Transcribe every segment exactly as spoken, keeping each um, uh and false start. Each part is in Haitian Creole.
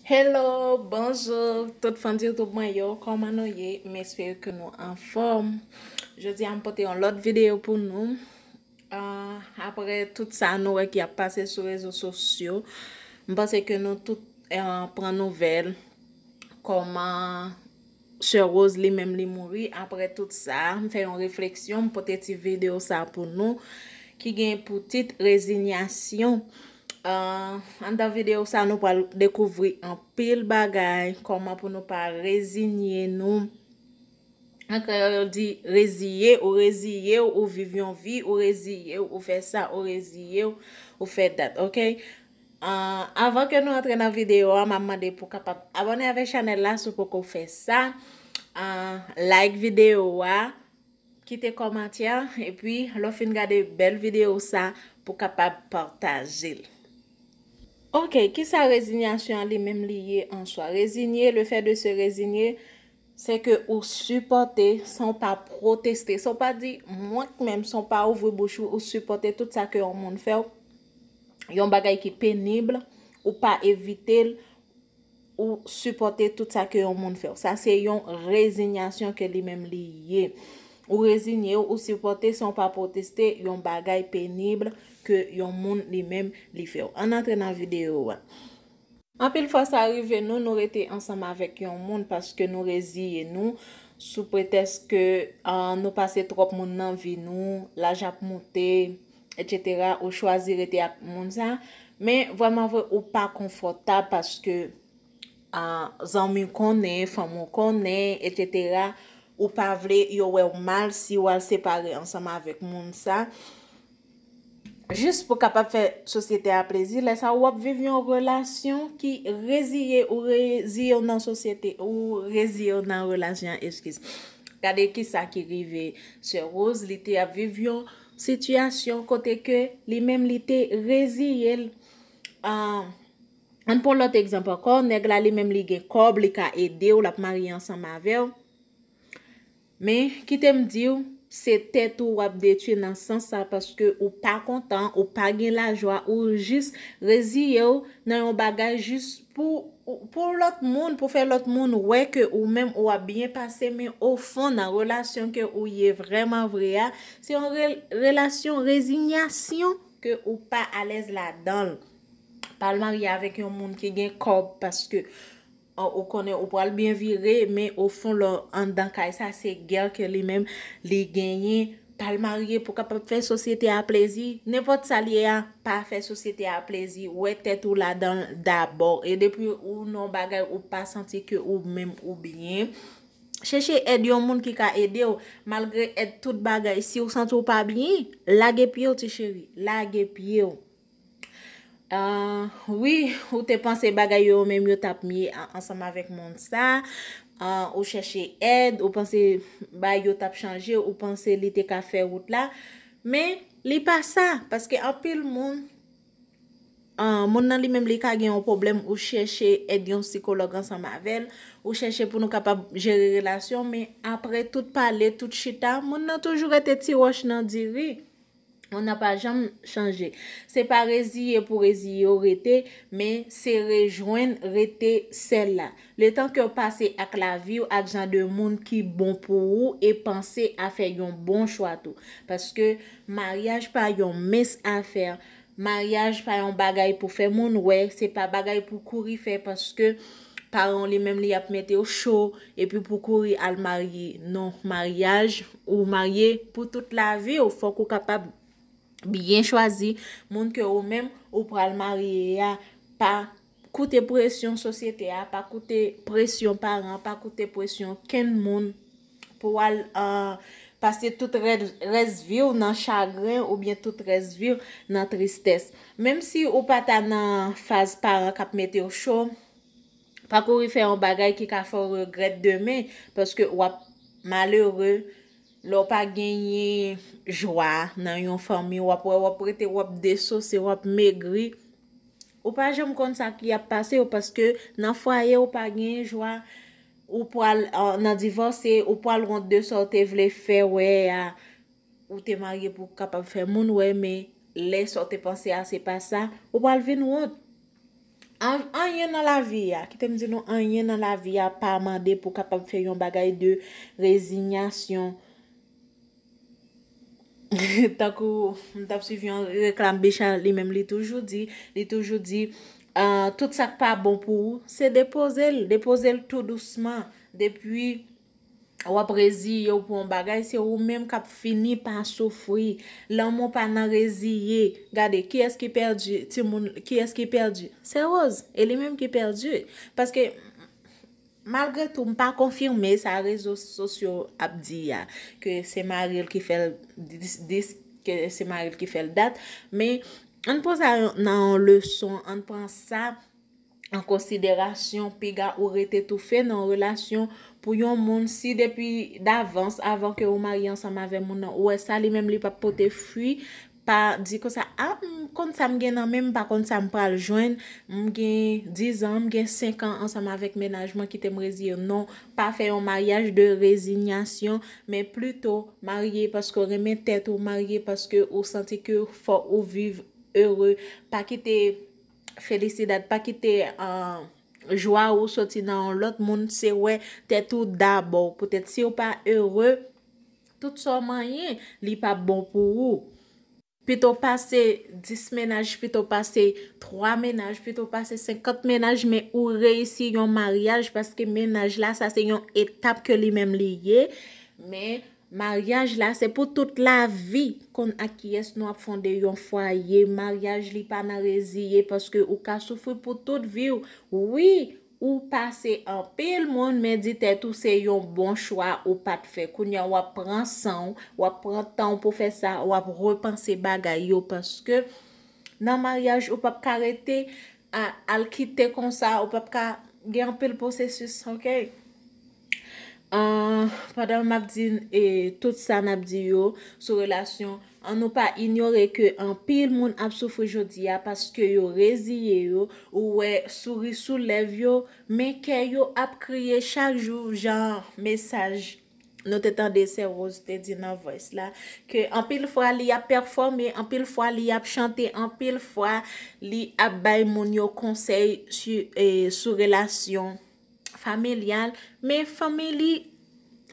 Hello, bonjou tout fan YouTube mwen yo, kòman nou ye? M espere ke nou anfòm. Jodi a m pote yon lòt videyo pou nou. Ah, apre tout sa nou wè ki ap pase sou rezo sosyo, m panse ke nou tout eh, pran nouvèl kòman Sè Rose li menm li mouri. Apre tout sa, m fè yon refleksyon, m pote ti videyo sa pou nou ki gen pou tit rezinyasyon. Ah, anndan videyo sa, nou pral dekouvri anpil bagay, kòman pou nou pa rezinye nou. An kreyòl, yo di reziye, ou reziye w, ou viv yon vi, ou reziye w, ou fè sa, ou reziye w, ou fè dat, oke? Ah, avan ke nou antre nan videyo a, m ap mande pou w kapab abòne avèk chanèl la si w poko fè sa. Ah, like videyo a, kite kòmantè, epi lè w fin gade bèl videyo sa, pou w kapab pataje l. Oke, kisa rezinyasyon an li menm li ye an swa? Reziye, le fait de se résigner, se ke ou sipòte san w pa pwoteste, san w pa di mwenk menm, san w pa ouvri bouch ou, ou sipòte tout sa ke yon moun fè w, yon bagay ki penib, ou pa evite l, ou sipòte tout sa ke yon moun fè w. Sa se yon rezinyasyon ke li menm li ye. Ou rezinye w, ou sipòte san w pa pwoteste yon bagay penib ke yon moun li menm li fè w. Ann antre nan videyo a. Anpil fwa sa rive nou, nou rete ansanm avèk yon moun paske nou reziye nou sou pretèks ke ah, nou pase twòp moun nan vi nou, laj ap moute, etsetera, ou chwazi rete ak moun sa, men vrèman vre ou pa konfòtab paske ah, zanmi w konnen, fanmi w konnen, etsetera, ou pa vle yo wè w mal si w al separe ansanm avèk moun sa. Jis pou kapab fè sosyete a plezi, lè sa a w ap viv yon relasyon ki reziye ou reziye w nan sosyete, ou reziye w nan relasyon an, eskiz. Gade kisa ki rive Sè Rose, li te ap viv yon sitiyasyon kote ke li menm li te reziye l. Ah, ann pran lòt egzanp ankò, nèg la li menm li gen kòb, li ka ede w, l ap marye ansanm avè w. Men, kite m di w, se tèt ou w ap detwi nan sans sa paske ou pa kontan, ou pa gen lajwa, ou jis reziye w nan yon bagay jis pou, pou lòt moun, pou fè lòt moun wè ke ou menm ou ap byen pase, men ofon nan relasyon ke ou ye vrèman vre a, se yon re- relasyon rezinyasyon ke ou pa alèz ladan l. Pa al marye avèk yon moun ki gen kòb paske ah, ou konnen ou pral byen vire, men ofon lè w anndan kay sa, se gè ke li menm li genyen. Pa al marye pou kapab fè sosyete a plezi. Nenpòt sa l ye a, pa fè sosyete a plezi. Wè tèt ou ladan l dabò. E depi ou nan yon bagay ou pa santi ke ou menm ou byen, chèche èd yon moun ki ka ede w. Malgre èd tout bagay, si w santi w pa byen, lage pye w, ti cheri. Lage pye w. Ah, wi, ou te panse bagay yo menm yo t ap mye an- ansanm avèk moun sa. Ah, ou chèche èd, ou panse bagay yo t ap chanje, ou panse li te ka fè wout la. Men, li pa sa, paske anpil moun, ah, moun nan li menm li ka gen yon pwoblèm, ou chèche èd yon sikològ ansanm avè l, ou chèche pou nou kapab jere relasyon, men apre tout pale, tout chita, moun nan toujou rete ti wòch nan diri. Moun nan pa janm chanje. Se pa reziye pou reziye w rete, men se rejwenn rete sèl la. Letan ke w pase ak lavi w ak jan de moun ki bon pou ou e panse a fè yon bon chwa tou. Paske maryaj pa yon mens afè. Maryaj pa yon bagay pou fè moun wè, se pa bagay pou kouri fè paske paran w li menm li ap mete w cho epi pou kouri al marye. Non, maryaj, ou marye pou tout lavi w. Fòk ou kapab byen chwazi moun ke ou menm ou pral marye a. Pa koute presyon sosyete a, pa koute presyon paran, pa koute presyon kenn moun pou w al ah, pase tout rè- rès vi w nan chagren oubyen tout rès vi w nan tristès. Menm si ou pa ta nan faz paran k ap mete w cho, pa kouri fè yon bagay ki ka fè w regrèt demen, paske w ap malere lè w pa genyen jwa nan yon fanmi, w ap wè w ap rete, w ap desose, w ap megri. Ou pa janm konn sa ki ap pase w, paske nan fwaye ou pa genyen jwa, ou pral ah, nan divòse, ou pral wont de sa w te vle fè wè a. Ou te marye pou w kapab fè moun wè, men lè sa w te panse a se pa sa, ou pral vin wont. An- anyen nan lavi a, kite m di nou, anyen nan lavi a pa mande pou w kapab fè yon bagay de rezinyasyon. Tankou m t ap swiv yon reklam Bicha, li menm li toujou di, li toujou di, ah, tout sa k pa bon pou ou, se depoze l, depoze l tou dousman. Depi w ap reziye w pou yon bagay, se ou menm k ap fini pa soufri. Lanmou pa nan reziye. Gade, kiyès ki pèdi? Timoun, kiyès ki pèdi? Se Rose. E li menm ki pèdi. Paske, malgre tou, m pa konfime sa rezo sosyo ap di a, ke se mari l ki fè l dis, dis, ke se mari l ki fè l dat. Men, ann pran sa nan yon leson, ann pran sa an konsiderasyon, piga ou rete toufe nan yon relasyon pou yon moun, si depi davans, avan ke ou marye ansanm avè moun nan, ou wè sa li menm li p ap pote fwi, pa di konsa, ah, m konn sa m gen nan men m, m pa konn sa m pral jwenn, m gen diz an, m gen senk an ansanm avèk mennaj mwen, kite m reziye. Non, pa fè yon maryaj de rezinyasyon, men plito marye paske w renmen tèt ou, marye paske ou santi ke fò ou viv ere, pa kite felisidad, pa kite, ah, jwa ou soti nan yon lòt moun, se wè tèt ou dabò. Poutèt si w pa ere, tout sa w manyen, li p ap bon pou ou. Pito pase dis mennaj, pito pase twa mennaj, pito pase senkant mennaj, men ou reyisi yon maryaj, paske mennaj la, sa se yon etap ke li menm li ye. Men maryaj la, se pou tout lavi. Konn ak kiyès nou ap fonde yon fwaye. Maryaj li pa nan reziye, paske ou ka soufri pou tout vi w. Wi, ou pase anpil moun, men di tèt ou se yon bon chwa ou pa t fè. Kounye a w ap pran san w, w ap pran tan w pou fè sa, w ap repanse bagay yo, paske nan maryaj ou p ap ka rete a, al kite konsa, ou p ap ka gen anpil pwosesis, oke? Ah, pandan m ap di, e, tout sa n ap di yo sou relasyon, ann nou pa inyore ke anpil moun ap soufri jodi a paske yo reziye yo, ou wè souri sou lèv yo, men kè yo ap kriye chak jou, jan mesaj nou te tande Sè Rose te di nan Voice la, ke anpil fwa li ap pèfòme, anpil fwa li ap chante, anpil fwa li ap bay moun yo konsèy si, e, sou relasyon familyal, men fanmi li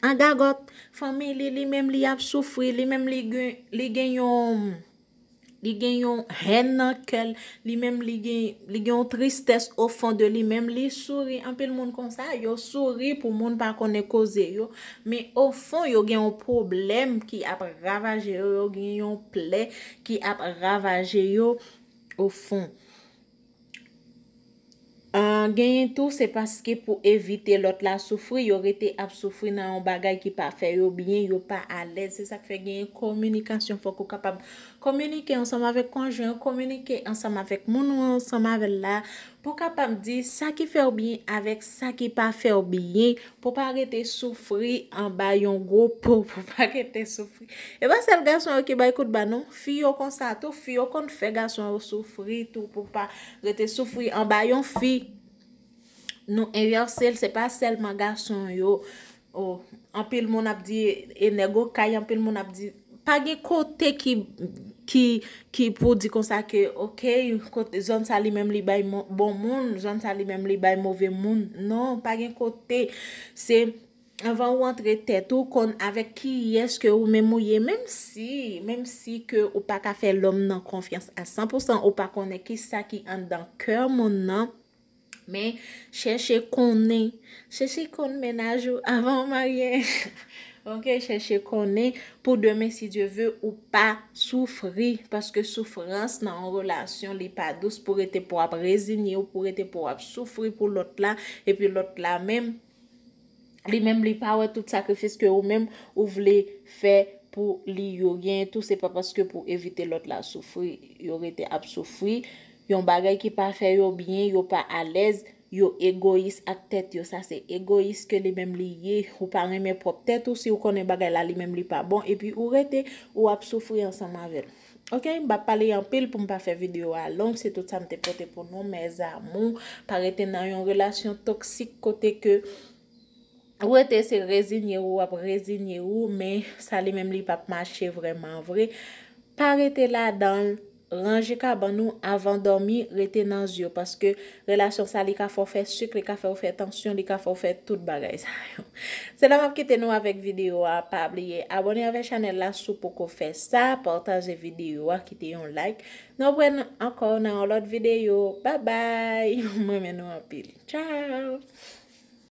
an gagòt. Fanmi li, li menm li ap soufri, li menm li gen, li gen yon, li gen yon hèn nan kè l, li menm li gen, li gen yon tristès o fon de li menm, li souri. Anpil moun konsa, yo souri pou moun pa konnen koze yo, men o fon, yo gen yon pwoblèm ki ap ravaje yo, yo gen yon plè ki ap ravaje yo o fon. Ah, genyen tou, se paske pou evite lòt la soufri, yo rete ap soufri nan yon bagay ki pa fè yo byen, yo pa alèz. Se sa k fè genyen kominikasyon. Fòk ou kapab kominike ansanm avèk konjwen, kominike ansanm avèk moun ou ansanm avè l la, pou w kapab di sa ki fè w byen avèk sa ki pa fè w byen, pou w pa rete soufri anba yon gwo po, pou w pa rete soufri. E pa sèl gason yo ki bay kout ba non, fi yo konsa tou, fi yo konn fè gason yo soufri tou, pou pa rete soufri anba yon fi. Nou envèse l, se pa sèlman gason yo. Oh, anpil moun ap di, e nèg okay, anpil moun ap di, pa gen kote ki, ki, ki pou di konsa ke, oke, kote, zòn sa li menm li bay mo-, bon moun, zòn sa li menm li bay move moun. Non, pa gen kote. Se anvan ou antre tèt ou, konn avèk kiyès ke ou menm ou ye, menm si, menm si ke ou pa ka fè lòm nan konfyans a san pou san, ou pa konnen kisa ki anndan kè moun nan, men chèche konnen, chèche konn mennaj ou avan w marye. Oke, chèche konnen pou demen, si Dye ve, ou pa soufri, paske soufrans nan yon relasyon, li pa dous pou rete pou w ap rezinye w, pou rete pou w ap soufri pou lòt la, epi lòt la menm, li menm li pa wè tout sakrifis ke ou menm ou vle fè pou li yo. Genyen tou, se pa paske pou evite lòt la soufri, yo rete ap soufri. Yon bagay ki pa fè yo byen, yo pa alèz, yo egoyis ak tèt yo. Sa se egoyis ke li menm li ye. Ou pa renmen pwòp tèt ou, si ou konnen bagay la li menm li pa bon, epi ou rete, ou ap soufri ansanm avè l. Oke, m p ap pale anpil pou m pa fè videyo a long, se tout sa m te pote pou nou, mes amours. Pa rete nan yon relasyon toksik kote ke ou rete se rezinye ou, w ap rezinye ou, men sa li menm li p ap mache vrèman vre. Pa rete ladan l, ranje kabann ou avan dòmi, rete nan zye w, paske relasyon sa li ka fè w fè sik, li ka fè w fè tansyon, li ka fè w fè tout bagay sa yo. Se la m ap kite nou avèk videyo a. Pa bliye abòne avèk chanèl la si w poko fè sa, pataje videyo a, kite yon like. Nou wè ankò nan yon lòt videyo. Babay! M renmen nou anpil. Tchao!